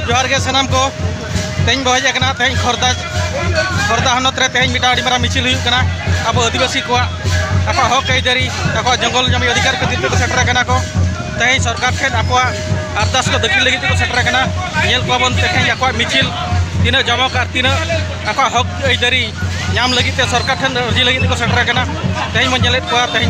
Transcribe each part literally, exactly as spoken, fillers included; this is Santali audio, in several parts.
ᱡᱚᱦᱟᱨ ᱜᱮ ᱥᱟᱱᱟᱢ ᱠᱚ᱾ ᱛᱮᱦᱮᱧ ᱵᱚ ᱦᱮᱡ ᱟᱠᱟᱱᱟ ᱛᱮᱦᱮᱧ ᱠᱷᱚᱨᱫᱟ, ᱠᱷᱚᱨᱫᱟ ᱦᱚᱱᱚᱛ ᱨᱮ ᱛᱮᱦᱮᱧ ᱢᱤᱫᱴᱟᱝ ᱟᱹᱰᱤ ᱢᱟᱨᱟᱝ ᱢᱤᱪᱷᱤᱞ ᱦᱩᱭᱩᱜ ᱠᱟᱱᱟ᱾ ᱟᱵᱚ ᱟᱹᱫᱤᱵᱟᱹᱥᱤ ᱠᱚᱣᱟᱜ ᱟᱠᱚᱣᱟᱜ ᱦᱚᱠ ᱟᱹᱭᱫᱟᱹᱨᱤ, ᱟᱠᱚᱣᱟᱜ ᱡᱚᱝᱜᱚᱞ ᱡᱚᱢᱤ ᱚᱫᱷᱤᱠᱟᱨ ᱠᱷᱟᱹᱛᱤᱨ ᱛᱮᱠᱚ ᱥᱮᱴᱮᱨ ᱟᱠᱟᱱᱟ ᱠᱚ᱾ ᱛᱮᱦᱮᱧ ᱥᱚᱨᱠᱟᱨ ᱴᱷᱮᱱ ᱟᱠᱚᱣᱟᱜ ᱟᱨᱫᱟᱥ ᱠᱚ ᱫᱟᱹᱠᱷᱤᱞ ᱞᱟᱹᱜᱤᱫ ᱛᱮᱠᱚ ᱥᱮᱴᱮᱨ ᱟᱠᱟᱱᱟ᱾ ᱧᱮᱞ ᱠᱚᱣᱟ ᱵᱚᱱ ᱛᱮᱦᱮᱧ ᱟᱠᱚᱣᱟᱜ ᱢᱤᱪᱷᱤᱞ ᱛᱤᱱᱟᱹᱜ ᱡᱚᱢᱚᱠ ᱟᱨ ᱛᱤᱱᱟᱹᱜ ᱟᱠᱚᱣᱟᱜ ᱦᱚᱠ ᱟᱹᱭᱫᱟᱹᱨᱤ ᱧᱟᱢ ᱞᱟᱹᱜᱤᱫ ᱛᱮ ᱥᱚᱨᱠᱟᱨ ᱴᱷᱮᱱ ᱟᱹᱨᱡᱤ ᱞᱟᱹᱜᱤᱫ ᱛᱮᱠᱚ ᱥᱮᱴᱮᱨ ᱟᱠᱟᱱᱟ᱾ ᱛᱮᱦᱮᱧ ᱵᱚᱱ ᱧᱮᱞᱮᱫ ᱠᱚᱣᱟ, ᱛᱮᱦᱮᱧ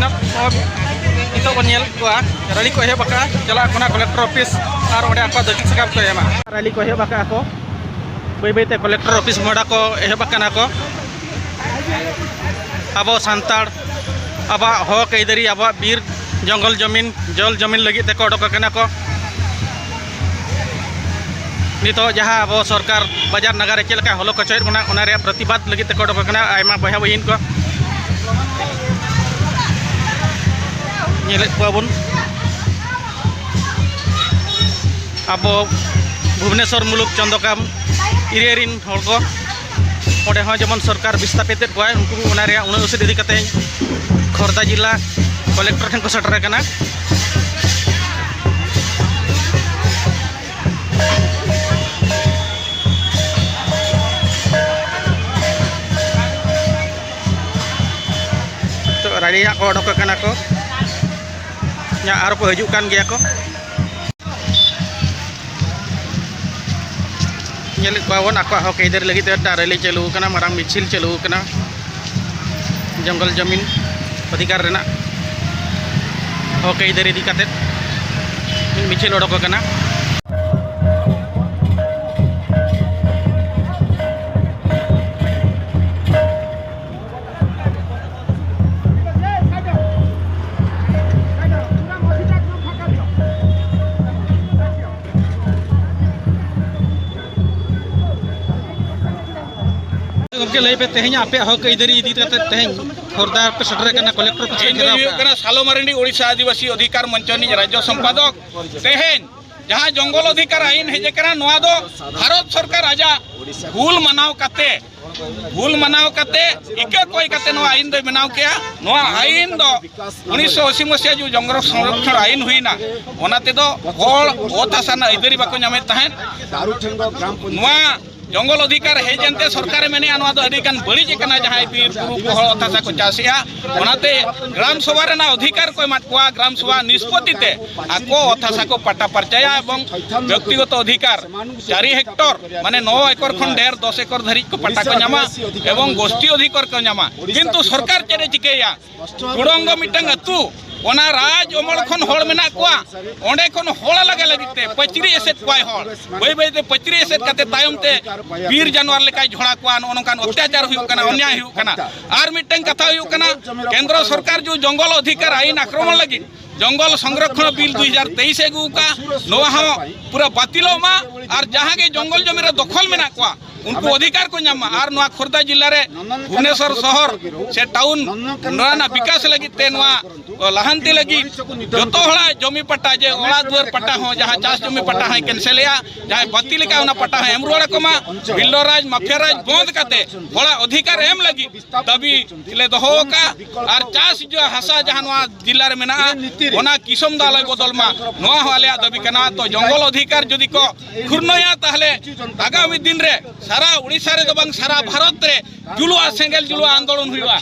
ᱱᱤᱛᱚᱜ ᱵᱚᱱ ᱧᱮᱞᱮᱫ ᱠᱚᱣᱟ ᱨᱮᱞᱤ ᱠᱚ ᱮᱦᱚᱵ ᱟᱠᱟᱫᱼᱟ, ᱪᱟᱞᱟᱜ ᱠᱟᱱᱟ ᱠᱚᱞᱮᱠᱴᱚᱨ ᱚᱯᱷᱤᱥ ᱟᱨ ᱚᱸᱰᱮ ᱟᱠᱚᱣᱟᱜ ᱫᱟᱹᱠᱷᱤᱞ ᱥᱟᱠᱟᱢ ᱠᱚ ᱮᱢᱟ᱾ ᱨᱮᱞᱤ ᱠᱚ ᱮᱦᱚᱵ ᱟᱠᱟᱫᱼᱟ ᱠᱚ, ᱵᱟᱹᱭ ᱵᱟᱹᱭᱛᱮ ᱠᱚᱞᱮᱠᱴᱚᱨ ᱚᱯᱷᱤᱥ ᱢᱚᱦᱰᱟ ᱠᱚ ᱮᱦᱚᱵ ᱟᱠᱟᱱᱟ ᱠᱚ᱾ ᱟᱵᱚ ᱥᱟᱱᱛᱟᱲ ᱟᱵᱚᱣᱟᱜ ᱦᱚᱠ ᱟᱹᱭᱫᱟᱹᱨᱤ, ᱟᱵᱚᱣᱟᱜ ᱵᱤᱨ ᱡᱚᱝᱜᱚᱞ ᱡᱚᱢᱤᱱ, ᱡᱚᱞ ᱡᱚᱢᱤᱱ ᱞᱟᱹᱜᱤᱫ ᱛᱮᱠᱚ ᱚᱰᱚᱠ ᱟᱠᱟᱱᱟ ᱠᱚ᱾ ᱱᱤᱛᱚᱜ ᱡᱟᱦᱟᱸ ᱟᱵᱚ ᱥᱚᱨᱠᱟᱨ ᱵᱟᱡᱟᱨ ᱱᱟᱜᱟᱨ ᱨᱮ ᱪᱮᱫ ᱞᱮᱠᱟ ᱦᱚᱞᱚ ᱠᱚᱪᱚᱭᱮᱫ ᱵᱚᱱᱟ, ᱚᱱᱟ ᱨᱮᱭᱟᱜ ᱯᱨᱚᱛᱤᱵᱟᱫ ᱞᱟᱹᱜᱤᱫ ᱛᱮᱠᱚ ᱚᱰᱚᱠ ᱟᱠᱟᱱᱟ ᱟᱭᱢᱟ ᱵᱚᱭᱦᱟ ᱵᱚᱭᱦᱤᱱ ᱠᱚ᱾ ᱧᱮᱞᱮᱫ ᱠᱚᱣᱟ ᱵᱚᱱ ᱟᱵᱚ ᱵᱷᱩᱵᱽᱱᱮᱥᱚᱨ ᱢᱩᱞᱩᱠ ᱪᱚᱱᱫᱚᱠᱟᱢ ᱮᱨᱤᱭᱟ ᱨᱮᱱ ᱦᱚᱲ ᱠᱚ, ᱚᱸᱰᱮ ᱦᱚᱸ ᱡᱮᱢᱚᱱ ᱥᱚᱨᱠᱟᱨ ᱵᱤᱥᱛᱷᱟᱯᱤᱛᱮᱫ ᱠᱚᱣᱟᱭ, ᱩᱱᱠᱩ ᱚᱱᱟ ᱨᱮᱭᱟᱜ ᱩᱱᱟᱹᱜ ᱩᱥᱟᱹᱫ ᱤᱫᱤ ᱠᱟᱛᱮ ᱠᱷᱚᱨᱫᱟ ᱡᱮᱞᱟ ᱠᱚᱞᱮᱠᱴᱚᱨ ᱴᱷᱮᱱ ᱠᱚ ᱥᱮᱴᱮᱨ ᱟᱠᱟᱱᱟ᱾ ᱱᱤᱛᱚᱜ ᱨᱟᱱᱤᱭᱟᱜ ᱠᱚ ᱚᱰᱚᱠ ᱟᱠᱟᱱᱟ ᱠᱚ, ᱧᱟ-, ᱟᱨᱚ ᱠᱚ ᱦᱤᱡᱩᱜ ᱠᱟᱱ ᱜᱮᱭᱟ ᱠᱚ᱾ ᱧᱮᱞᱮᱫ ᱠᱚᱣᱟ ᱵᱚᱱ ᱟᱠᱚᱣᱟᱜ ᱦᱚᱠ ᱟᱹᱭᱫᱟᱹᱨᱤ ᱞᱟᱹᱜᱤᱫ ᱛᱮ ᱢᱤᱫᱴᱟᱝ ᱨᱮᱞᱤ ᱪᱟᱹᱞᱩ ᱟᱠᱟᱱᱟ, ᱢᱟᱨᱟᱝ ᱢᱤᱪᱷᱤᱞ ᱪᱟᱹᱞᱩ ᱟᱠᱟᱱᱟ᱾ ᱡᱚᱝᱜᱚᱞ ᱡᱚᱢᱤᱱ ᱚᱫᱷᱤᱠᱟᱨ ᱨᱮᱱᱟᱜ ᱦᱚᱠ ᱟᱹᱭᱫᱟᱹᱨᱤ ᱤᱫᱤ ᱠᱟᱛᱮᱫ ᱢᱤᱫ ᱢᱤᱪᱷᱤᱞ ᱚᱰᱚᱠ ᱟᱠᱟᱱᱟ᱾ ᱜᱚᱢᱠᱮ, ᱞᱟᱹᱭ ᱯᱮ, ᱛᱮᱦᱮᱧ ᱟᱯᱮᱭᱟᱜ ᱦᱚᱠ ᱟᱹᱭᱫᱟᱹᱨᱤ ᱤᱫᱤ ᱠᱟᱛᱮ ᱛᱮᱦᱮᱧ ᱠᱷᱚᱨᱫᱟ ᱯᱮ ᱥᱮᱴᱮᱨ ᱟᱠᱟᱱᱟ ᱠᱚᱞᱮᱠᱴᱚᱨ ᱯᱟᱥᱮ ᱤᱧ ᱫᱚᱧ ᱜᱷᱮᱨᱟᱣ ᱦᱩᱭᱩᱜ ᱠᱟᱜᱼᱟ᱾ ᱠᱟᱱᱟ ᱥᱟᱞᱚ ᱢᱟᱨᱟᱱᱰᱤ, ᱳᱰᱤᱥᱟ ᱟᱹᱫᱤᱵᱟᱹᱥᱤ ᱚᱫᱷᱤᱠᱟᱨ ᱢᱚᱧᱪᱚ ᱨᱤᱱᱤᱡ ᱨᱟᱡᱽᱡᱚ ᱥᱚᱢᱯᱟᱫᱚᱠ᱾ ᱛᱮᱦᱮᱧ ᱡᱟᱦᱟᱸ ᱡᱚᱝᱜᱚᱞ ᱚᱫᱷᱤᱠᱟᱨ ᱟᱭᱤᱱ ᱦᱮᱡ ᱟᱠᱟᱱᱟ, ᱱᱚᱣᱟ ᱫᱚ ᱵᱷᱟᱨᱚᱛ ᱥᱚᱨᱠᱟᱨ ᱟᱡᱟᱜ ᱵᱷᱩᱞ ᱢᱟᱱᱟᱣ ᱠᱟᱛᱮ, ᱵᱷᱩᱞ ᱢᱟᱱᱟᱣ ᱠᱟᱛᱮ ᱤᱠᱟᱹ ᱠᱚᱭ ᱠᱟᱛᱮ ᱱᱚᱣᱟ ᱟᱭᱤᱱ ᱫᱚᱭ ᱵᱮᱱᱟᱣ ᱠᱮᱜᱼᱟ᱾ ᱱᱚᱣᱟ ᱟᱭᱤᱱ ᱫᱚ ᱩᱱᱤᱥᱥᱚ ᱟᱥᱤ ᱢᱟᱹᱥᱤᱭᱟ ᱡᱚᱝᱜᱚᱞ ᱥᱚᱝᱨᱚᱠᱷᱚᱱ ᱟᱭᱤᱱ ᱦᱩᱭᱱᱟ, ᱚᱱᱟ ᱛᱮᱫᱚ ᱦᱚᱲ ᱚᱛ ᱦᱟᱥᱟ ᱨᱮᱱᱟᱜ ᱟᱹᱭᱫᱟᱹᱨᱤ ᱵᱟᱠᱚ ᱧᱟᱢᱮᱫ ᱛᱟᱦᱮᱸᱫ᱾ ᱱᱚᱣᱟ ᱡᱚᱝᱜᱚᱞ ᱚᱫᱷᱤᱠᱟᱨ ᱦᱮᱡ ᱮᱱᱛᱮ ᱥᱚᱨᱠᱟᱨᱮ ᱢᱮᱱᱮᱜᱼᱟ, ᱱᱚᱣᱟ ᱫᱚ ᱟᱹᱰᱤ ᱜᱟᱱ ᱵᱟᱹᱲᱤᱡ ᱟᱠᱟᱱᱟ, ᱡᱟᱦᱟᱸᱭ ᱵᱤᱨ ᱵᱩᱨᱩ ᱠᱚ ᱦᱚᱲ ᱚᱛ ᱦᱟᱥᱟ ᱠᱚ ᱪᱟᱥᱮᱜᱼᱟ᱾ ᱚᱱᱟᱛᱮ ᱜᱨᱟᱢ ᱥᱚᱵᱷᱟ ᱨᱮᱱᱟᱜ ᱚᱫᱷᱤᱠᱟᱨ ᱠᱚ ᱮᱢᱟᱫ ᱠᱚᱣᱟ, ᱜᱨᱟᱢ ᱥᱚᱵᱷᱟ ᱱᱤᱥᱯᱚᱛᱤ ᱛᱮ ᱟᱠᱚ ᱚᱛ ᱦᱟᱥᱟ ᱠᱚ ᱯᱟᱴᱟ ᱯᱟᱨᱪᱟᱭᱟ ᱮᱵᱚᱝ ᱵᱮᱠᱛᱤᱜᱚᱛᱚ ᱚᱫᱷᱤᱠᱟᱨ ᱪᱟᱨᱤ ᱦᱮᱠᱴᱚᱨ, ᱢᱟᱱᱮ ᱱᱚ ᱮᱠᱚᱨ ᱠᱷᱚᱱ ᱰᱷᱮᱨ ᱫᱚᱥ ᱮᱠᱚᱨ ᱫᱷᱟᱹᱨᱤᱡ ᱠᱚ ᱯᱟᱴᱟ ᱠᱚ ᱧᱟᱢᱟ ᱮᱵᱚᱝ ᱜᱳᱥᱴᱤ ᱚᱫᱷᱤᱠᱟᱨ ᱠᱚ ᱧᱟᱢᱟ᱾ ᱠᱤᱱᱛᱩ ᱥᱚᱨᱠᱟᱨ ᱪᱮᱫ ᱮ ᱪᱤᱠᱟᱹᱭᱟ? ᱠᱩᱲᱚᱝᱜᱚ ᱢᱤᱫᱴᱟᱝ ᱟᱹᱛᱩ, ᱚᱱᱟ ᱨᱟᱡᱽ ᱚᱢᱚᱞ ᱠᱷᱚᱱ ᱦᱚᱲ ᱢᱮᱱᱟᱜ ᱠᱚᱣᱟ, ᱚᱸᱰᱮ ᱠᱷᱚᱱ ᱦᱚᱲ ᱞᱟᱜᱟ ᱞᱟᱹᱜᱤᱫ ᱛᱮ ᱯᱟᱹᱪᱨᱤ ᱮᱥᱮᱫ ᱠᱚᱣᱟᱭ ᱦᱚᱲ᱾ ᱵᱟᱹᱭ ᱵᱟᱹᱭ ᱛᱮ ᱯᱟᱹᱪᱨᱤ ᱮᱥᱮᱫ ᱠᱟᱛᱮ ᱛᱟᱭᱚᱢ ᱛᱮ ᱵᱤᱨ ᱡᱟᱱᱣᱟᱨ ᱞᱮᱠᱟᱭ ᱡᱷᱚᱲᱟ ᱠᱚᱣᱟ᱾ ᱱᱚᱜᱼᱚ ᱱᱚᱝᱠᱟᱱ ᱚᱛᱛᱟᱪᱟᱨ ᱦᱩᱭᱩᱜ ᱠᱟᱱᱟ, ᱚᱱᱭᱟᱭ ᱦᱩᱭᱩᱜ ᱠᱟᱱᱟ᱾ ᱟᱨ ᱢᱤᱫᱴᱟᱝ ᱠᱟᱛᱷᱟ ᱦᱩᱭᱩᱜ ᱠᱟᱱᱟ, ᱠᱮᱱᱫᱨᱚ ᱥᱚᱨᱠᱟᱨ ᱡᱩ ᱡᱚᱝᱜᱚᱞ ᱚᱫᱷᱤᱠᱟᱨ ᱟᱭᱤᱱ ᱟᱠᱨᱚᱢᱚᱱ ᱞᱟᱹᱜᱤᱫ ᱡᱚᱝᱜᱚᱞ ᱥᱚᱝᱨᱚᱠᱷᱚᱱ ᱵᱤᱞ ᱫᱩ ᱦᱟᱡᱟᱨ ᱛᱮᱭᱤᱥ ᱮ ᱟᱹᱜᱩ ᱟᱠᱟᱫ, ᱱᱚᱣᱟ ᱦᱚᱸ ᱯᱩᱨᱟᱹ ᱵᱟᱹᱛᱤᱞᱚᱜ ᱢᱟ᱾ ᱟᱨ ᱡᱟᱦᱟᱸ ᱜᱮ ᱡᱚᱝᱜᱚᱞ ᱡᱚᱢᱤ ᱨᱮ ᱫᱚᱠᱷᱚᱞ ᱢᱮᱱᱟᱜ ᱠᱚᱣᱟ, ᱩᱱᱠᱩ ᱚᱫᱷᱤᱠᱟᱨ ᱠᱚ ᱧᱟᱢ ᱢᱟ᱾ ᱟᱨ ᱱᱚᱣᱟ ᱠᱷᱳᱨᱫᱟ ᱡᱤᱞᱟ ᱨᱮ ᱵᱷᱩᱵᱽᱱᱮᱥᱚᱨ ᱥᱚᱦᱚᱨ ᱥᱮ ᱴᱟᱣᱩᱱ, ᱱᱚᱣᱟ ᱨᱮᱱᱟᱜ ᱵᱤᱠᱟᱥ ᱞᱟᱹᱜᱤᱫ ᱛᱮ, ᱱᱚᱣᱟ ᱞᱟᱦᱟᱱᱛᱤ ᱞᱟᱹᱜᱤᱫ ᱡᱚᱛᱚ ᱦᱚᱲᱟᱜ ᱡᱚᱢᱤ ᱯᱟᱴᱟ, ᱡᱮ ᱚᱲᱟᱜ ᱫᱩᱣᱟᱹᱨ ᱯᱟᱴᱟ ᱦᱚᱸ, ᱡᱟᱦᱟᱸ ᱪᱟᱥ ᱡᱚᱢᱤ ᱯᱟᱴᱟ ᱦᱚᱸᱭ ᱠᱮᱱᱥᱮᱞᱮᱜᱼᱟ, ᱡᱟᱦᱟᱸᱭ ᱵᱟᱹᱛᱤᱞ ᱟᱠᱟᱫ ᱚᱱᱟ ᱯᱟᱴᱟ ᱦᱚᱸ ᱮᱢ ᱨᱩᱣᱟᱹᱲ ᱟᱠᱚ ᱢᱟ᱾ ᱵᱤᱞᱰᱚᱨ ᱨᱟᱡᱽ, ᱢᱟᱯᱷᱤᱭᱟ ᱨᱟᱡᱽ ᱵᱚᱱᱫ ᱠᱟᱛᱮ ᱦᱚᱲᱟᱜ ᱚᱫᱷᱤᱠᱟᱨ ᱮᱢ ᱞᱟᱹᱜᱤᱫ ᱫᱟᱹᱵᱤ ᱞᱮ ᱫᱚᱦᱚ ᱟᱠᱟᱫᱼᱟ᱾ ᱟᱨ ᱪᱟᱥ ᱡᱚ ᱦᱟᱥᱟ ᱡᱟᱦᱟᱸ ᱱᱚᱣᱟ ᱡᱤᱞᱟ ᱨᱮ ᱢᱮᱱᱟᱜᱼᱟ, ᱚᱱᱟ ᱠᱤᱥᱟᱹᱢ ᱫᱚ ᱟᱞᱚᱭ ᱵᱚᱫᱚᱞ ᱢᱟ, ᱱᱚᱣᱟ ᱦᱚᱸ ᱟᱞᱮᱭᱟᱜ ᱫᱟᱹᱵᱤ ᱠᱟᱱᱟ᱾ ᱛᱚ ᱡᱚᱝᱜᱚᱞ ᱚᱫᱷᱤᱠᱟᱨ ᱡᱩᱫᱤ ᱠᱚ ᱠᱷᱩᱨᱱᱚᱭᱟ, ᱛᱟᱦᱞᱮ ᱟᱜᱟᱢᱤ ᱫᱤᱱ ᱨᱮ ᱥᱟᱨᱟ ᱳᱰᱤᱥᱟ ᱨᱮᱫᱚ ᱵᱟᱝ, ᱥᱟᱨᱟ ᱵᱷᱟᱨᱚᱛ ᱨᱮ ᱡᱩᱞᱩᱜᱼᱟ, ᱥᱮᱸᱜᱮᱞ ᱡᱩᱞᱩᱜᱼᱟ, ᱟᱱᱫᱳᱞᱚᱱ ᱦᱩᱭᱩᱜᱼᱟ᱾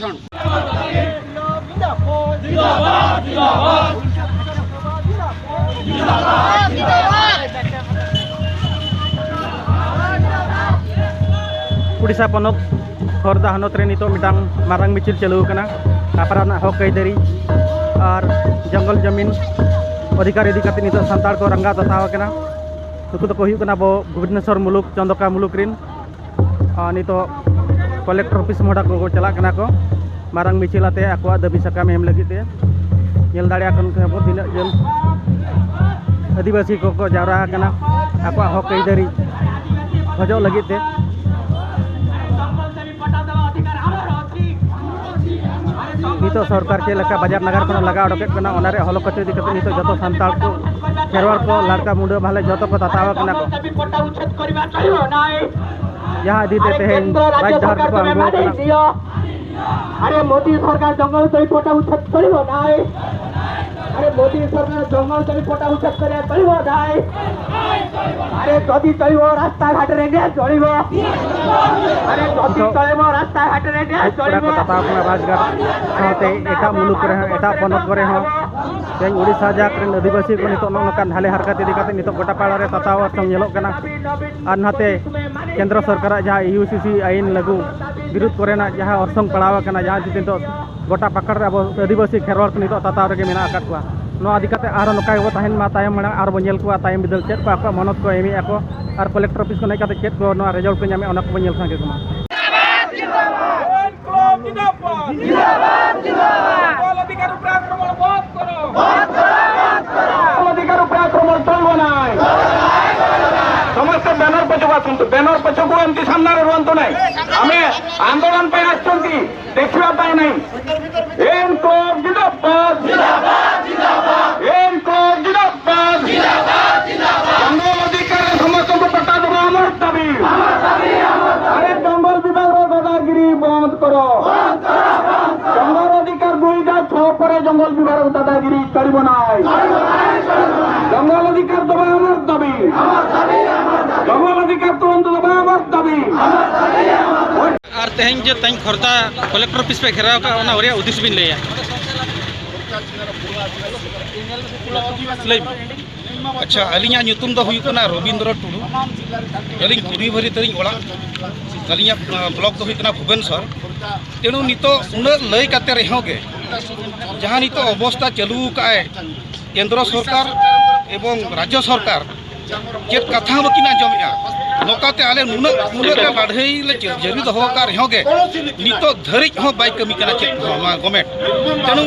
ᱩᱰᱤᱥᱟ ᱯᱚᱱᱚᱛ ᱠᱷᱚᱨᱫᱟ ᱦᱚᱱᱚᱛ ᱨᱮ ᱱᱤᱛᱚᱜ ᱢᱤᱫᱴᱟᱝ ᱢᱟᱨᱟᱝ ᱢᱤᱪᱷᱤᱞ ᱪᱟᱹᱞᱩ ᱟᱠᱟᱱᱟ᱾ ᱟᱯᱱᱟᱨᱟᱜ ᱦᱚᱠ ᱟᱹᱭᱫᱟᱹᱨᱤ ᱟᱨ ᱡᱚᱝᱜᱚᱞ ᱡᱚᱢᱤᱱ ᱚᱫᱷᱤᱠᱟᱨ ᱤᱫᱤ ᱠᱟᱛᱮ ᱱᱤᱛᱚᱜ ᱥᱟᱱᱛᱟᱲ ᱠᱚ ᱨᱟᱸᱜᱟᱣ ᱛᱟᱛᱟᱣ ᱟᱠᱟᱱᱟ᱾ ᱱᱩᱠᱩ ᱫᱚᱠᱚ ᱦᱩᱭᱩᱜ ᱠᱟᱱᱟ ᱟᱵᱚ ᱵᱷᱩᱵᱽᱱᱮᱥᱚᱨ ᱢᱩᱞᱩᱠ, ᱪᱚᱱᱫᱚᱠᱟ ᱢᱩᱞᱩᱠ ᱨᱮᱱ᱾ ᱟᱨ ᱱᱤᱛᱚᱜ ᱠᱚᱞᱮᱠᱴᱚᱨ ᱚᱯᱷᱤᱥ ᱢᱚᱦᱰᱟ ᱠᱚ ᱪᱟᱞᱟᱜ ᱠᱟᱱᱟ ᱠᱚ ᱢᱟᱨᱟᱝ ᱢᱤᱪᱷᱤᱞ ᱟᱛᱮ ᱟᱠᱚᱣᱟᱜ ᱫᱟᱹᱵᱤ ᱥᱟᱠᱟᱢ ᱮᱢ ᱞᱟᱹᱜᱤᱫ ᱛᱮ᱾ ᱧᱮᱞ ᱫᱟᱲᱮᱭᱟᱜ ᱠᱟᱱ ᱠᱷᱟᱱ ᱵᱚ ᱛᱤᱱᱟᱹᱜ ᱡᱚᱱ ᱟᱹᱫᱤᱵᱟᱹᱥᱤ ᱠᱚᱠᱚ ᱡᱟᱣᱨᱟ ᱟᱠᱟᱱᱟ ᱟᱠᱚᱣᱟᱜ ᱦᱚᱠ ᱟᱹᱭᱫᱟᱹᱨᱤ ᱠᱷᱚᱡᱚᱜ ᱞᱟᱹᱜᱤᱫ ᱛᱮ᱾ ᱱᱤᱛᱚᱜ ᱥᱚᱨᱠᱟᱨ ᱪᱮᱫ ᱞᱮᱠᱟ ᱵᱟᱡᱟᱨ ᱱᱟᱜᱟᱨ ᱠᱷᱚᱱ ᱞᱟᱜᱟ ᱚᱰᱚᱠᱮᱫ ᱠᱟᱱᱟ, ᱚᱱᱟ ᱨᱮᱭᱟᱜ ᱦᱚᱞᱚ ᱠᱟᱪᱷᱟ ᱤᱫᱤ ᱠᱟᱛᱮ ᱱᱤᱛᱚᱜ ᱡᱚᱛᱚ ᱥᱟᱱᱛᱟᱲ ᱠᱚ ᱠᱷᱮᱨᱣᱟᱲ ᱠᱚ, ᱞᱟᱲᱠᱟ, ᱢᱩᱰᱟᱹ, ᱵᱷᱟᱞᱮ ᱡᱚᱛᱚ ᱠᱚ ᱛᱟᱛᱟᱣ ᱟᱠᱟᱱᱟ ᱠᱚ᱾ ᱡᱟᱦᱟᱸ ᱤᱫᱤ ᱛᱮ ᱛᱮᱦᱮᱧ ᱨᱟᱡᱽ ᱰᱟᱦᱟᱨ ᱛᱮᱠᱚ ᱟᱬᱜᱚ ᱟᱠᱟᱱᱟ᱾ ᱟᱨᱮ ᱢᱳᱫᱤ ᱥᱚᱨᱠᱟᱨ ᱡᱚᱝᱜᱚᱞ ᱛᱟᱹᱲᱤ ᱯᱚᱴᱟ ᱩᱪᱷᱮᱫ ᱠᱚᱨᱤᱵᱚ ᱱᱟᱭ। ᱟᱨᱮ ᱢᱳᱫᱤ ᱥᱚᱨᱠᱟᱨ ᱡᱚᱝᱜᱚᱞ ᱛᱟᱹᱲᱤ ᱯᱚᱴᱟ ᱩᱪᱷᱮᱫ ᱠᱚᱨᱤᱵᱚ ᱱᱟᱭ। ᱟᱨᱮ ᱡᱚᱫᱤ ᱪᱟᱞᱤᱵᱚ ᱨᱟᱥᱛᱟ ᱜᱷᱟᱴ ᱨᱮ ᱜᱮᱥ ᱡᱚᱲᱤᱵᱚ। ᱟᱨᱮ ᱡᱚᱫᱤ ᱪᱟᱞᱤᱵᱚ ᱨᱟᱥᱛᱟ ᱜᱷᱟᱴ ᱨᱮ ᱜᱮᱥ ᱡᱚᱲᱤᱵᱚ। ᱠᱚᱲᱟ ᱠᱚ ᱛᱟᱛᱟᱣ ᱠᱟᱱᱟ ᱨᱟᱡᱽᱜᱟᱲ ᱥᱟᱶᱛᱮ ᱮᱴᱟᱜ ᱢᱩᱞᱩᱠ ᱠᱚᱨᱮ ᱦᱚᱸ, ᱮᱴᱟᱜ ᱯᱚᱱᱚᱛ ᱠᱚᱨᱮ ᱦᱚᱸ᱾ ᱛᱮᱦᱮᱧ ᱩᱲᱤᱥᱥᱟ ᱡᱟᱠ ᱨᱮᱱ ᱟᱹᱫᱤᱵᱟᱹᱥᱤ ᱠᱚ ᱱᱤᱛᱚᱜ ᱱᱚᱜᱼᱚ ᱱᱚᱝᱠᱟᱱ ᱦᱟᱞᱮ ᱦᱟᱨᱠᱟᱛ ᱤᱫᱤ ᱠᱟᱛᱮ ᱱᱤᱛᱚᱜ ᱜᱚᱴᱟ ᱯᱟᱲᱟ ᱨᱮ ᱛᱟᱛᱟᱣ ᱚᱨᱥᱚᱝ ᱧᱮᱞᱚᱜ ᱠᱟᱱᱟ᱾ ᱟᱨ ᱱᱟᱛᱮ ᱠᱮᱱᱫᱨᱚ ᱥᱚᱨᱠᱟᱨᱟᱜ ᱡᱟᱦᱟᱸ ᱤᱭᱩ ᱥᱤ ᱥᱤ ᱟᱭᱤᱱ ᱞᱟᱹᱜᱩ ᱵᱤᱨᱩᱫᱷ ᱠᱚᱨᱮᱱᱟᱜ ᱡᱟᱦᱟᱸ ᱚᱨᱥᱚᱝ ᱯᱟᱲᱟᱣ ᱟᱠᱟᱱᱟ, ᱡᱟᱦᱟᱸ ᱪᱤᱛᱤ ᱱᱤᱛᱚᱜ ᱜᱚᱴᱟ ᱯᱟᱠᱟᱲ ᱨᱮ ᱟᱵᱚ ᱟᱹᱫᱤᱵᱟᱹᱥᱤ ᱠᱷᱮᱨᱣᱟᱲ ᱠᱚ ᱱᱤᱛᱚᱜ ᱛᱟᱛᱟᱣ ᱨᱮᱜᱮ ᱢᱮᱱᱟᱜ ᱟᱠᱟᱫ ᱠᱚᱣᱟ᱾ ᱱᱚᱣᱟ ᱤᱫᱤ ᱠᱟᱛᱮ ᱟᱨᱦᱚᱸ ᱱᱚᱝᱠᱟ ᱜᱮᱵᱚ ᱛᱟᱦᱮᱱ ᱢᱟ, ᱛᱟᱭᱚᱢ ᱢᱟᱲᱟᱝ ᱟᱨ ᱵᱚ ᱧᱮᱞ ᱠᱚᱣᱟ ᱛᱟᱭᱚᱢ ᱵᱤᱫᱟᱹᱞ ᱪᱮᱫ ᱠᱚ ᱟᱠᱚᱣᱟᱜ ᱢᱚᱱᱚᱛ ᱠᱚ ᱮᱢᱮᱜᱼᱟ ᱠᱚ ᱟᱨ ᱠᱚᱞᱮᱠᱴᱚᱨ ᱚᱯᱷᱤᱥ ᱠᱷᱚᱱ ᱦᱮᱡ ᱠᱟᱛᱮ ᱪᱮᱫ ᱠᱚ ᱱᱚᱣᱟ ᱨᱮᱡᱟᱞᱴ ᱠᱚ ᱧᱟᱢᱮᱜᱼᱟ, ᱚᱱᱟ ᱠᱚᱵᱚ ᱧᱮᱞ ᱥᱟᱸᱜᱮ ᱠᱚᱢᱟ᱾ ᱡᱤᱸᱫᱟᱵᱟᱫ, ᱡᱤᱸᱫᱟᱵᱟᱫ। ᱡᱤᱸᱫᱟᱵᱟᱫ, ᱡᱤᱸᱫᱟᱵᱟᱫ। ᱡᱚᱝᱜᱚᱞ ᱚᱫᱷᱤᱠᱟᱨ ᱩᱯᱨᱮ ᱟᱠᱨᱚᱢᱚᱬ ᱵᱚᱱᱫ ᱠᱚᱨᱚ। ᱵᱚᱱᱫ ᱠᱚᱨᱚ, ᱵᱚᱱᱫ ᱠᱚᱨᱚ। ᱡᱚᱝᱜᱚᱞ ᱚᱫᱷᱤᱠᱟର ᱩᱯᱨᱮ ଆକ୍ରମଣ ଚଳିବ ନାହିଁ। ସମସ୍ତେ ବ୍ୟାନର ପଛକୁ ଆସନ୍ତୁ, ବ୍ୟାନର ପଛକୁ ଏମିତି ସାମ୍ନାରେ ରୁହନ୍ତୁ ନାହିଁ। ଆମେ ଆନ୍ଦୋଳନ ପାଇଁ ଆସିଛନ୍ତି, ଦେଖିବା ପାଇଁ ନାହିଁ। ଇନକ୍ଲାବ ଜିନ୍ଦାବାଦ। ଇନକ୍ଲାବ ଜିନ୍ଦାବାଦ। ଜଙ୍ଗଲ ଅଧିକାରରେ ସମସ୍ତଙ୍କୁ ପଟ୍ଟା ଦେବା ଆମର ଦାବି। ଆରେ ଜଙ୍ଗଲ ବିଭାଗର ଦାଦାଗିରି ବନ୍ଦ କର। ଜଙ୍ଗଲ ଅଧିକାର ଦୁଇ ହଜାର ଛଅ ପରେ ଜଙ୍ଗଲ ବିଭାଗର ଦାଦାଗିରି ଚଳିବ ନାହିଁ। ଜଙ୍ଗଲ ଅଧିକାର ଦେବା ଆମର ଦାବି। ଜଙ୍ଗଲ ଅଧିକାର ତୁରନ୍ତ ଦେବା ଆମର ଦାବି। ᱟᱨ ᱛᱮᱦᱮᱧ ᱡᱮ ᱛᱮᱦᱮᱧ ᱠᱷᱚᱨᱫᱟ ᱠᱚᱞᱮᱠᱴᱚᱨ ᱚᱯᱷᱤᱥ ᱯᱮ ᱜᱷᱮᱨᱟᱣ ᱠᱟᱜᱼᱟ, ᱚᱱᱟ ᱨᱮᱭᱟᱜ ᱩᱫᱤᱥ ᱵᱤᱱ ᱞᱟᱹᱭᱟ? ᱞᱟᱹᱭ ᱢᱮ᱾ ᱟᱪᱪᱷᱟ, ᱟᱹᱞᱤᱧᱟᱜ ᱧᱩᱛᱩᱢ ᱫᱚ ᱦᱩᱭᱩᱜ ᱠᱟᱱᱟ ᱨᱚᱵᱤᱱᱫᱨᱚ ᱴᱩᱰᱩ᱾ ᱟᱹᱞᱤᱧ ᱠᱩᱰᱤᱵᱷᱟᱹᱨᱤ ᱛᱟᱹᱞᱤᱧ ᱚᱲᱟᱜ, ᱟᱹᱞᱤᱧᱟᱜ, ᱟᱸ, ᱵᱞᱚᱠ ᱫᱚ ᱦᱩᱭᱩᱜ ᱠᱟᱱᱟ ᱵᱷᱩᱵᱮᱱᱥᱚᱨ᱾ ᱛᱮᱱᱩ ᱱᱤᱛᱚᱜ ᱩᱱᱟᱹᱜ ᱞᱟᱹᱭ ᱠᱟᱛᱮ ᱨᱮᱦᱚᱸ ᱜᱮ ᱡᱟᱦᱟᱸ ᱱᱤᱛᱚᱜ ᱚᱵᱚᱥᱛᱟ ᱪᱟᱹᱞᱩ ᱟᱠᱟᱫᱼᱟᱭ ᱠᱮᱱᱫᱨᱚ ᱥᱚᱨᱠᱟᱨ ᱮᱵᱚᱝ ᱨᱟᱡᱽᱡᱚ ᱥᱚᱨᱠᱟᱨ, ᱪᱮᱫ ᱠᱟᱛᱷᱟ ᱦᱚᱸ ᱵᱟᱹᱠᱤᱱ ᱟᱸᱡᱚᱢᱮᱫᱼᱟ᱾ ᱱᱚᱝᱠᱟᱛᱮ ᱟᱞᱮ ᱱᱩᱱᱟᱹᱜ, ᱱᱩᱱᱟᱹᱜ ᱞᱮ ᱞᱟᱹᱲᱦᱟᱹᱭ ᱞᱮ ᱡᱟᱹᱨᱤ ᱫᱚᱦᱚ ᱟᱠᱟᱫ ᱨᱮᱦᱚᱸ ᱜᱮ ᱱᱤᱛᱚᱜ ᱫᱷᱟᱹᱨᱤᱡ ᱦᱚᱸ ᱵᱟᱭ ᱠᱟᱹᱢᱤ ᱠᱟᱱᱟ ᱪᱮᱫ ᱦᱚᱸ ᱱᱚᱣᱟ ᱜᱚᱵᱷᱢᱮᱱᱴ᱾ ᱛᱮᱱᱩ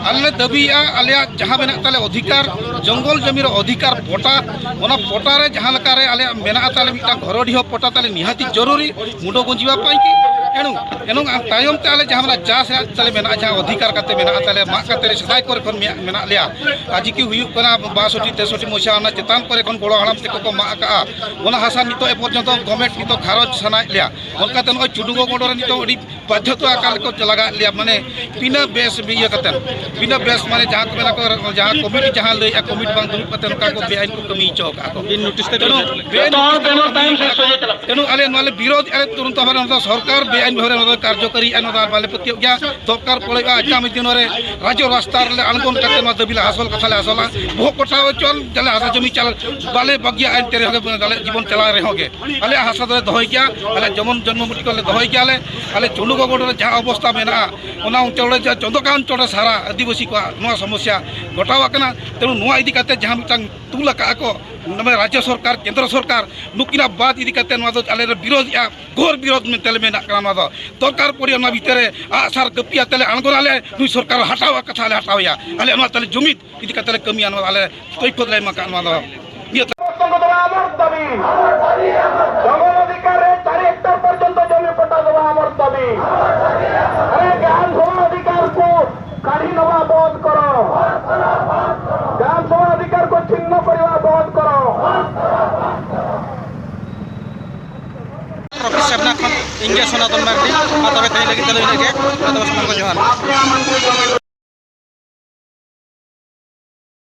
ᱟᱞᱮ ᱞᱮ ᱫᱟᱹᱵᱤᱭᱮᱫᱼᱟ, ᱟᱞᱮᱭᱟᱜ ᱡᱟᱦᱟᱸ ᱢᱮᱱᱟᱜ ᱛᱟᱞᱮ ᱚᱫᱷᱤᱠᱟᱨ, ᱡᱚᱝᱜᱚᱞ ᱡᱚᱢᱤ ᱨᱮ ᱚᱫᱷᱤᱠᱟᱨ ᱯᱚᱴᱟ, ᱚᱱᱟ ᱯᱚᱴᱟ ᱨᱮ ᱡᱟᱦᱟᱸ ᱞᱮᱠᱟ ᱨᱮ ᱟᱞᱮᱭᱟᱜ ᱢᱮᱱᱟᱜ ᱛᱟᱞᱮ ᱢᱤᱫᱴᱟᱝ ᱜᱷᱚᱨᱚᱰᱤᱦᱚ ᱯᱚᱴᱟ ᱛᱟᱞᱮ ᱱᱤᱦᱟᱹᱛᱤ ᱡᱚᱨᱩᱨᱤ, ᱢᱩᱰᱟᱹ ᱜᱚᱸᱡᱤᱵᱟ ᱯᱟᱭᱠᱤ ᱮᱱᱩ, ᱮᱱᱩ ᱛᱟᱭᱚᱢ ᱛᱮ ᱟᱞᱮ ᱡᱟᱦᱟᱸ ᱢᱮᱱᱟᱜᱼᱟ, ᱪᱟᱥ ᱨᱮᱭᱟᱜ ᱛᱟᱞᱮ ᱢᱮᱱᱟᱜᱼᱟ, ᱡᱟᱦᱟᱸ ᱚᱫᱷᱤᱠᱟᱨ ᱠᱟᱛᱮ ᱢᱮᱱᱟᱜᱼᱟ ᱛᱟᱞᱮ, ᱢᱟᱜ ᱠᱟᱛᱮ ᱥᱮᱫᱟᱭ ᱠᱚᱨᱮ ᱠᱷᱚᱱ ᱢᱮᱱᱟᱜ, ᱢᱮᱱᱟᱜ ᱞᱮᱭᱟ᱾ ᱟᱨ ᱡᱤᱠᱤ ᱦᱩᱭᱩᱜ ᱠᱟᱱᱟ ᱵᱟᱥᱚᱴᱴᱤ, ᱛᱮᱥᱚᱴᱴᱤ ᱢᱚᱥᱤᱦᱟ, ᱚᱱᱟ ᱪᱮᱛᱟᱱ ᱠᱚᱨᱮ ᱠᱷᱚᱱ ᱜᱚᱲᱚ ᱦᱟᱲᱟᱢ ᱛᱮᱠᱚ ᱠᱚ ᱢᱟᱜ ᱟᱠᱟᱜᱼᱟ᱾ ᱚᱱᱟ ᱦᱟᱥᱟ ᱱᱤᱛᱚᱜ ᱮ ᱯᱚᱨᱡᱚᱱᱛᱚ ᱜᱚᱵᱷᱢᱮᱱᱴ ᱱᱤᱛᱚᱜ ᱠᱷᱟᱨᱚᱪ ᱥᱟᱱᱟᱭᱮᱫ ᱞᱮᱭᱟ᱾ ᱚᱱᱠᱟᱛᱮ ᱱᱚᱜᱼᱚᱭ ᱪᱩᱰᱩᱜᱚ ᱜᱚᱰᱚ ᱨᱮ ᱱᱤᱛᱚᱜ ᱟᱹᱰᱤ ᱵᱟᱫᱽᱫᱷᱚᱛᱟ ᱟᱠᱟᱱ ᱞᱮᱠᱟ ᱞᱟᱜᱟᱣᱮᱫ ᱞᱮᱭᱟ, ᱢᱟᱱᱮ ᱵᱤᱱᱟᱹ ᱵᱮᱥ ᱤᱭᱟᱹ ᱠᱟᱛᱮ, ᱵᱤᱱᱟᱹ ᱵᱮᱥ ᱢᱟᱱᱮ ᱡᱟᱦᱟᱸ ᱠᱚ ᱢᱮᱱᱟ ᱠᱚ, ᱡᱟᱦᱟᱸ ᱠᱚᱢᱤᱴᱤ ᱡᱟᱦᱟᱸ ᱞᱟᱹᱭᱮᱫᱼᱟ, ᱠᱚᱢᱤᱴᱤ ᱵᱟᱝ ᱫᱩᱲᱩᱵ ᱠᱟᱛᱮ ᱱᱚᱝᱠᱟ ᱠᱚ ᱵᱮᱟᱭᱤᱱ ᱠᱚ ᱠᱟᱹᱢᱤ ᱦᱚᱪᱚ ᱟᱠᱟᱫᱼᱟ ᱠᱚ᱾ ᱵᱤᱱ ᱱᱳᱴᱤᱥ ᱛᱮ ᱛᱮᱱᱩ ᱵᱮᱱ ᱵᱮᱟᱭᱤᱱ ᱱᱳᱴᱤᱥ ᱛᱮ ᱠᱟᱹᱢᱤ ᱦᱚᱪᱚ ᱟᱠᱟᱫᱼᱟ᱾ ᱛᱮᱱᱩ ᱟᱞᱮ ᱱᱚᱣᱟ ᱞᱮ ᱵᱤᱨᱳᱫᱷ ᱮᱫᱼᱟ, ᱛᱩᱨᱩᱱᱛ ᱵᱷᱟᱵᱮ ᱱᱚᱣᱟ ᱫᱚ ᱥᱚᱨᱠᱟᱨ ᱵᱮᱟᱭᱤᱱ ᱵᱷᱟᱵᱮ ᱱᱚᱣᱟ ᱫᱚ ᱠᱟᱨᱡᱚᱠᱟᱨᱤ ᱮᱫᱼᱟ, ᱱᱚᱣᱟ ᱫᱚ ᱟᱨ ᱵᱟᱞᱮ ᱯᱟᱹᱛᱭᱟᱹᱣ ᱜᱮᱭᱟ᱾ ᱫᱚᱨᱠᱟᱨ ᱯᱚᱲᱮᱜᱼᱟ, ᱟᱜᱟᱢᱤ ᱫᱤᱱ ᱨᱮ ᱨᱟᱡᱽᱡᱚ ᱨᱟᱥᱛᱟ ᱨᱮᱞᱮ ᱟᱬᱜᱚᱱ ᱠᱟᱛᱮ ᱱᱚᱣᱟ ᱫᱟᱹᱵᱤ ᱞᱮ ᱦᱟᱥᱚᱞ, ᱠᱟᱛᱷᱟ ᱞᱮ ᱦᱟᱥᱚᱞᱟ᱾ ᱵᱚᱦᱚᱜ ᱠᱚᱴᱷᱟᱣ ᱦᱚᱪᱚᱣᱟᱱ ᱡᱟᱞᱮ ᱦᱟᱥᱟ ᱡᱚᱢᱤ ᱪᱟᱞ ᱵᱟᱞᱮ ᱵᱟᱹᱜᱤᱭᱟ, ᱮᱱᱛᱮ ᱨᱮᱦᱚᱸ ᱜᱮ ᱟᱞᱮ ᱡᱤᱵᱚᱱ ᱪᱟᱞᱟᱣ ᱨᱮᱦᱚᱸ ᱜᱮ ᱟᱞᱮᱭᱟᱜ ᱦᱟᱥᱟ ᱫᱚᱞᱮ ᱫᱚᱦᱚᱭ ᱜᱮᱭᱟ, ᱟᱞᱮᱭᱟᱜ ᱡᱮᱢᱚᱱ ᱡᱚᱱᱢᱚ ᱢᱟᱹᱴᱤ ᱠᱚᱞᱮ ᱫᱚᱦᱚᱭ ᱜᱮᱭᱟᱞᱮ᱾ ᱟᱞᱮ ᱪᱩᱰᱩᱜᱚ ᱜᱚᱰ ᱨᱮ ᱡᱟᱦᱟᱸ ᱚᱵᱚᱥᱛᱟ ᱢᱮᱱᱟᱜᱼᱟ, ᱚᱱᱟ ᱚᱧᱪᱚᱞ ᱨᱮ ᱡᱟᱦᱟᱸ ᱪᱚᱸᱫᱚᱠᱟᱱ ᱪᱚᱸᱰᱮ ᱥᱟᱨᱟ ᱟᱹᱫᱤᱵᱟᱹᱥᱤ ᱠᱚᱣᱟᱜ ᱱᱚᱣᱟ ᱥᱚᱢᱚᱥᱥᱟ ᱜᱷᱚᱴᱟᱣ ᱟᱠᱟᱱᱟ᱾ ᱛᱮᱱᱩ ᱱᱚᱣᱟ ᱤᱫᱤ ᱠᱟᱛᱮ ᱡᱟᱦᱟᱸ ᱢᱤᱫᱴᱟᱝ ᱛᱩᱞ ᱟᱠᱟᱫᱼᱟ ᱠᱚ, ᱱᱚᱰᱮ ᱨᱟᱡᱽᱡᱚ ᱥᱚᱨᱠᱟᱨ, ᱠᱮᱱᱫᱨᱚ ᱥᱚᱨᱠᱟᱨ, ᱱᱩᱠᱤᱱᱟᱜ ᱵᱟᱫ ᱤᱫᱤ ᱠᱟᱛᱮ ᱱᱚᱣᱟ ᱫᱚ ᱟᱞᱮ ᱞᱮ ᱵᱤᱨᱳᱫᱷᱮᱜᱼᱟ, ᱜᱷᱳᱨ ᱵᱤᱨᱳᱫᱷ ᱢᱮᱱᱛᱮ ᱞᱮ ᱢᱮᱱᱟᱜ ᱠᱟᱱᱟ᱾ ᱱᱚᱣᱟ ᱫᱚ ᱫᱚᱨᱠᱟᱨ ᱯᱚᱲᱮ ᱚᱱᱟ ᱵᱷᱤᱛᱟᱹᱨ ᱨᱮ ᱟᱜᱼᱥᱟᱨ ᱠᱟᱹᱯᱤ ᱟᱛᱮ ᱞᱮ ᱟᱬᱜᱚᱱᱟᱞᱮ, ᱱᱩᱭ ᱥᱚᱨᱠᱟᱨ ᱦᱟᱴᱟᱣ ᱠᱟᱛᱷᱟ ᱞᱮ ᱦᱟᱴᱟᱣᱮᱭᱟ᱾ ᱟᱞᱮ ᱱᱚᱣᱟ ᱛᱟᱞᱮ ᱡᱩᱢᱤᱫ ᱤᱫᱤ ᱠᱟᱛᱮ ᱞᱮ ᱠᱟᱹᱢᱤᱭᱟ, ᱱᱚᱣᱟ ᱟᱞᱮ ᱠᱚᱭᱯᱷᱚᱛ ᱞᱮ ᱮᱢ ᱟᱠᱟᱫ ᱱᱚᱣᱟ ᱫᱚ᱾ ᱱᱤᱭᱟᱹ ᱡᱚᱢᱤ ᱚᱫᱷᱤᱠᱟᱨ ᱨᱮ ᱪᱟᱨ ᱦᱮᱠᱴᱟᱨ ᱯᱚᱨᱡᱚᱱᱛᱚ ᱡᱚᱢᱤ ᱯᱚᱴᱟ ᱫᱚ ᱟᱢᱚᱨ ᱫᱟᱵᱤ᱾ ᱟᱨᱮ ᱜᱨᱟᱢ ᱥᱚᱵᱷᱟ ᱚᱫᱷᱤᱠᱟᱨ ᱠᱚ ᱠᱟᱹᱲᱤ ᱱᱚᱣᱟ ᱵᱚᱱᱫ ᱠᱚᱨᱚ᱾ ᱜᱨᱟᱢ ᱥᱚᱵᱷᱟ ᱚᱫᱷᱤᱠᱟᱨ ᱠᱚ ᱪᱷᱤᱱᱱᱚ ᱠᱚᱨᱤᱵᱟ ᱵᱚᱱᱫ ᱠᱚᱨᱚ᱾ ᱚᱯᱷᱤᱥ ᱥᱟᱢᱱᱟ ᱠᱷᱚᱱ ᱤᱧ ᱜᱮ ᱥᱚᱱᱟᱛᱚᱱ ᱢᱟᱨᱰᱤ᱾ ᱢᱟ ᱛᱚᱵᱮ ᱛᱮᱦᱮᱧ ᱞᱟᱹᱜᱤᱫ ᱫᱚ ᱤᱱᱟᱹᱜ ᱜᱮ᱾ ᱢᱟ ᱛᱚᱵᱮ ᱥᱟᱱᱟᱢ ᱠᱚ ᱡᱚᱦᱟᱨ᱾